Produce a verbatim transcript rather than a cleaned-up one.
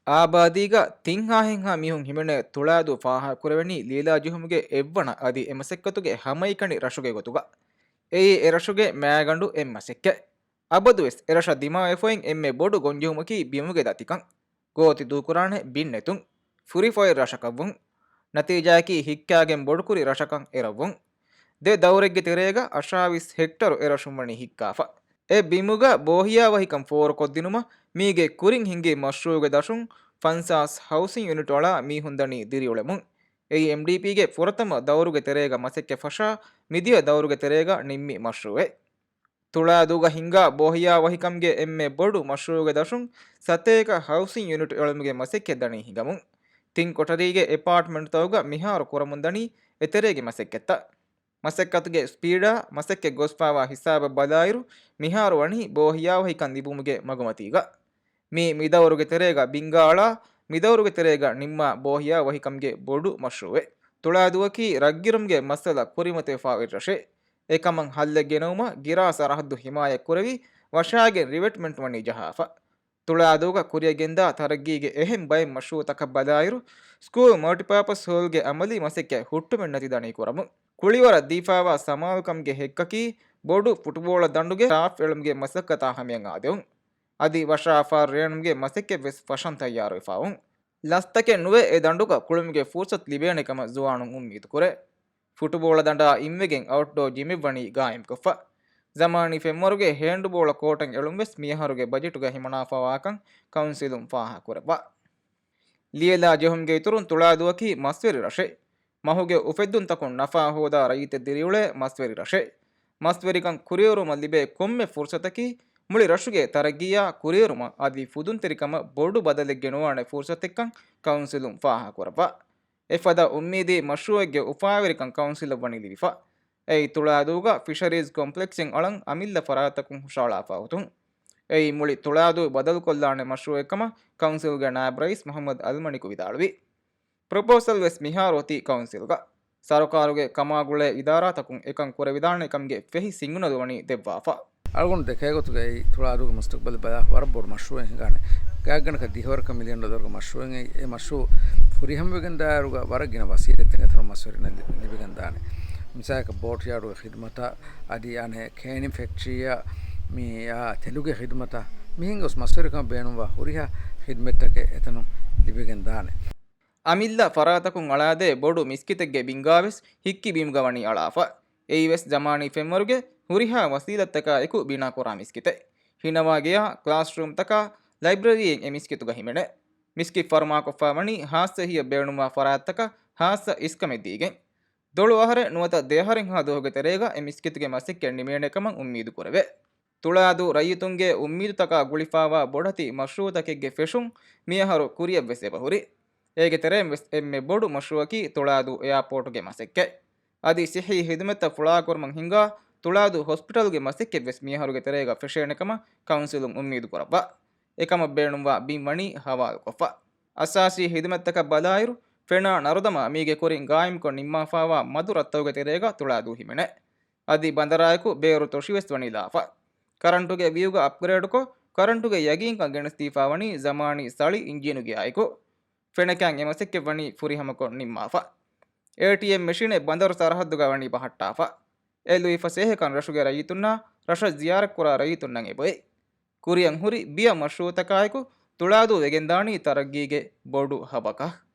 އާބާދީގަ ތިން ހާހެއްހާ މީހުން ހިމެނޭ ތުޅާދޫ ފާހަގަކުރެވެނީ ލިޔެލާ ޖެހުމުގެ އެއްވަނަ އަދި އެ މަސައްކަތުގެ ހަމައެކަނި ރަށުގެ ގޮތުގަ. އެއީ އެ ރަށުގެ މާގަނޑު އެއް މަސައްކަތް. އަބަދުވެސް އެރަށަށް ދިމާވެފައިން އެންމެ ބޮޑު ގޮންޖެހުމަކީ ބިމުގެ ދަތިކަން. ގޯތި ދޫކުރާނެ ބިން ނެތުން. ފުރިފައި ރަށަކަށްވުން. ނަތީޖާއަކީ ހިއްކާގެން ބޮޑުކުރި ރަށަކަށް އެރަށްވުން. ދެ ދައުރެއްގެ ތެރޭގަ އަށާވީސް ހެކްޓަރު އެރަށުން ވަނީ ހިއްކާފަ. އެ ބިމުގަ ބޯހިޔާވަހިކަން ފޯރުކޮށްދިނުމަށް މީގެ ކުރިން ހިންގި މަޝްރޫޢުގެ ދަށުން ފަންސާސް ހައުސިން ޔުނިޓު އަޅާ މީހުން ދަނީ ދިރިއުޅެމުން. އެއީ އެމްޑީޕީގެ ފުރަތަމަ ދައުރުގެ ތެރޭގަ މަސައްކަތް ފަށާ މިދިޔަ ދައުރުގެ ތެރޭގަ ނިންމި މަޝްރޫޢެއް. ތުޅާދޫގަ ހިނގާ ބޯހިޔާވަހިކަމުގެ އެންމެ ބޮޑު މަޝްރޫޢުގެ ދަށުން ސަތޭކަ ހައުސިން ޔުނިޓު އެޅުމުގެ މަސައްކަތް ދަނީ ހިނގަމުން. ތިން ކޮޓަރީގެ އެޕާޓްމަންޓްތަކުގަ މިހާރު ކުރަމުންދަނީ އެތެރޭގެ މަސައްކަތްތައް. މަސައްކަތުގެ ސްޕީޑާ މަސައްކަތް ގޮސްފާވާ ހިސާބަށް ބަލާއިރު، މިހާރު ވަނީ ބޯހިޔާވަހިކަން ލިބުމުގެ މަގުމަތީގަ. މި މިދައުރުގެ ތެރޭގަ ބިންގާ އަޅާ، މިދައުރުގެ ތެރޭގަ ނިންމާ ބޯހިޔާވަހިކަމުގެ ބޮޑު މަޝްރޫޢެއް. ތުޅާދޫއަކީ ރަށްގިރުމުގެ މައްސަލަ ކުރިމަތިވެފާ އޮތް ރަށެއް. އެކަމަށް ހައްލެއް ގެނައުމަށް ގިރާ ސަރަހައްދު ހިމާޔަތް ކުރެވި، ވަށާގެން ރިވެޓްމަންޓް ވަނީ ޖަހާފަ. ތުޅާދޫގަ ކުރިއަށް ގެންދާ ތަރައްގީގެ އެހެން ބައެއް މަޝްރޫޢުތަކަށް ބަލާއިރު، ސްކޫލް މަލްޓިޕާޕަސް ހޯލްގެ އަމަލީ މަސައްކަތް ހުއްޓުމެއް ނެތި ދަނީ ކުރަމުން. ކުޅިވަރަށް ދީފާވާ ސަމާލުކަމުގެ ހެއްކަކީ ބޮޑު ފުޓުބޯޅަ ދަނޑުގެ ޓާފް އެޅުމުގެ މަސައްކަތާ ހަމަޔަށް އާދެވުން. އަދި ވަށާ ފާރު ރޭނުމުގެ މަސައްކަތްވެސް ފަށަން ތައްޔާރުވެފާވުން. ލަސްތަކެއް ނުވެ އެ ދަނޑުގަ ކުޅުމުގެ ފުރުސަތު ލިބޭނެ ކަމަށް ޒުވާނުން އުއްމީދު ކުރޭ. ފުޓުބޯޅަ ދަނޑާ އިންވެގެން އައުޓްޑޯ ޖިމެއް ވަނީ ގާއިމްކޮށްފަ. ޒަމާނީ ފެންވަރުގެ ހޭންޑްބޯޅަ ކޯޓެއް އެޅުން ވެސް މިއަހަރުގެ ބަޖެޓުގަ ހިމަނާފަވާކަން ކައުންސިލުން ފާހަގަކުރައްވާ. ލިޔެލާ ޖެހުމުގެ އިތުރުން ތުޅާދޫއަކީ މަސްވެރި ރަށެއް. މަހުގެ އުފެއްދުންތަކުން ނަފާ ހޯދާ ރައްޔިތެއް ދިރިއުޅޭ މަސްވެރި ރަށެއް. މަސްވެރިކަން ކުރިއެރުމަށް ލިބޭ ކޮންމެ ފުރުސަތަކީ މުޅި ރަށުގެ ތަރައްގީއާ ކުރިއެރުމަށް އަދި ފުދުންތެރިކަމަށް ބޮޑު ބަދަލެއް ގެނުވާނެ ފުރުސަތެއްކަން ކައުންސިލުން ފާހަގަކުރައްވާ. އެފަދަ އުއްމީދީ މަޝްރޫޢެއްގެ އުފާވެރިކަން ކައުންސިލަށް ވަނީ ލިބިފަ. އެއީ ތުޅާދޫގަ ފިޝަރީޒް ކޮމްޕްލެކްސެއް އަޅަން އަމިއްލަ ފަރާތްތަކުން ހުށަހަޅާފަ އޮތުން. އެއީ މުޅި ތުޅާދޫ ބަދަލުކޮށްލާނެ މަޝްރޫޢެއްކަމަށް ކައުންސިލްގެ ނާއިބް ރައީސް މުޙައްމަދު އަލްމަނިކު ވިދާޅުވި. ޕްރޮޕޯސަލް ވެސް މިހާރު އޮތީ ކައުންސިލްގަ. ސަރުކާރުގެ ކަމާގުޅޭ އިދާރާތަކުން އެކަން ކުރެވިދާނެ ކަމުގެ ފެހި ސިނގުނަލު ވަނީ ދެއްވާފަ. އަޅުގަނޑު ދެކޭ ގޮތުގައި ތުޅާދޫގެ މުސްތަޤްބަލް ބަލާ ވަރަށް ބޮޑު މަޝްރޫޢެއް ހިނގާނެ. ގާތްގަނޑަކަށް ދިހަވަރަކަށް މިލިއަން ޑޮލަރުގެ މަޝްރޫޢެއް. އެ މަޝްރޫޢު ފުރިހަމަވެގެން ދާއިރުގަ ވަރަށް ގިނަ ވަސީލަތްތައް އެތަނުން މަސްވެރިންނަށް ލި-، ލިބިގެން ދާނެ. މިސާލަކަށް ބޯޓް ޔާޑުގެ ޚިދުމަތަށް އަދި އަނެއް ކޭނިން ފެކްޓްރީއަށް މި، އާ، ތެލުގެ ޚިދުމަތަށް މިހެން ގޮސް މަސްވެރިކަމަށް ބޭނުންވާ ހުރިހާ ޚިދުމަތްތަކެއް އެތަނުން ލިބިގެން ދާނެ. އަމިއްލަ ފަރާތަކުން އަޅާދޭ ބޮޑު މިސްކިތެއްގެ ބިންގާވެސް ހިއްކި ބިމުގަ ވަނީ އަޅާފަ. އެއީވެސް ޒަމާނީ ފެންވަރުގެ ހުރިހާ ވަސީލަތްތަކާ އެކު ބިނާކުރާ މިސްކިތެއް. ހިނަވާ ގެޔާ، ކްލާސްރޫމްތަކާ، ލައިބްރަރީއެއް އެ މިސްކިތުގަ ހިމެނޭ. މިސްކިތް ފަރުމާކޮށްފަ ވަނީ ހާއްސަ އެހީއަށް ބޭނުންވާ ފަރާތްތަކަށް ހާއްސަ އިސްކަމެއް ދީގެން. ދޮޅު އަހަރެއް ނުވަތަ ދެއަހަރެއްހާ ދުވަހުގެ ތެރޭގަ އެ މިސްކިތުގެ މަސައްކަތް ނިމޭނެ ކަމަށް އުއްމީދު ކުރެވޭ. ތުޅާދޫ ރައްޔިތުންގެ އުއްމީދުތަކާ ގުޅިފާވާ ބޮޑެތި މަޝްރޫޢުތަކެއްގެ ފެށުން މިއަހަރު ކުރިއަށްވެސް އެބަހުރި. އޭގެ ތެރެއިން ވެސް އެންމެ ބޮޑު މަޝްރޫޢަކީ ތުޅާދޫ އެއާޕޯޓުގެ މަސައްކަތް. އަދި ސިއްހީ ހިދުމަތްތައް ފުޅާކުރުމަށް ހިނގާ ތުޅާދޫ ހޮސްޕިޓަލްގެ މަސައްކަތްވެސް މިއަހަރުގެ ތެރޭގަ ފެށޭނެ ކަމަށް ކައުންސިލުން އުއްމީދު ކުރައްވާ. އެކަމަށް ބޭނުންވާ ބިން ވަނީ ހަވާލުކޮށްފަ. އަސާސީ ހިދުމަތްތަކަށް ބަލާއިރު، ފެނާ ނަރުދަމާ މީގެ ކުރިން ގާއިމްކޮށް ނިންމާފާވާ މަދު ރަށްތަކުގެ ތެރޭގަ ތުޅާދޫ ހިމެނޭ. އަދި ބަނދަރާއެކު ބޭރު ތޮށިވެސް ވަނީ ލާފަ. ކަރަންޓުގެ ވިއުގަ އަޕްގްރޭޑުކޮށް، ކަރަންޓުގެ ޔަގީންކަން ގެނެސްދީފާ ވަނީ ޒަމާނީ ސަޅި އިންޖީނުގެ އާއެކު. ފެނަކައިން އެ މަސައްކަތް ވަނީ ފުރިހަމަކޮށް ނިންމާފަ. އޭޓީއެމް މެޝިނެއް ބަނދަރު ސަރަހައްދުގަ ވަނީ ބަހައްޓާފަ. އެ ލުއިފަސޭހަކަން ރަށުގެ ރައްޔިތުންނާ ރަށަށް ޒިޔާރަތްކުރާ ރައްޔިތުންނަށް އެބައޮތް. ކުރިއަށް ހުރި ބިޔަ މަޝްރޫޢުތަކާއެކު ތުޅާދޫ ވެގެންދާނީ ތަރައްގީގެ ބޮޑު ހަބަކަށް.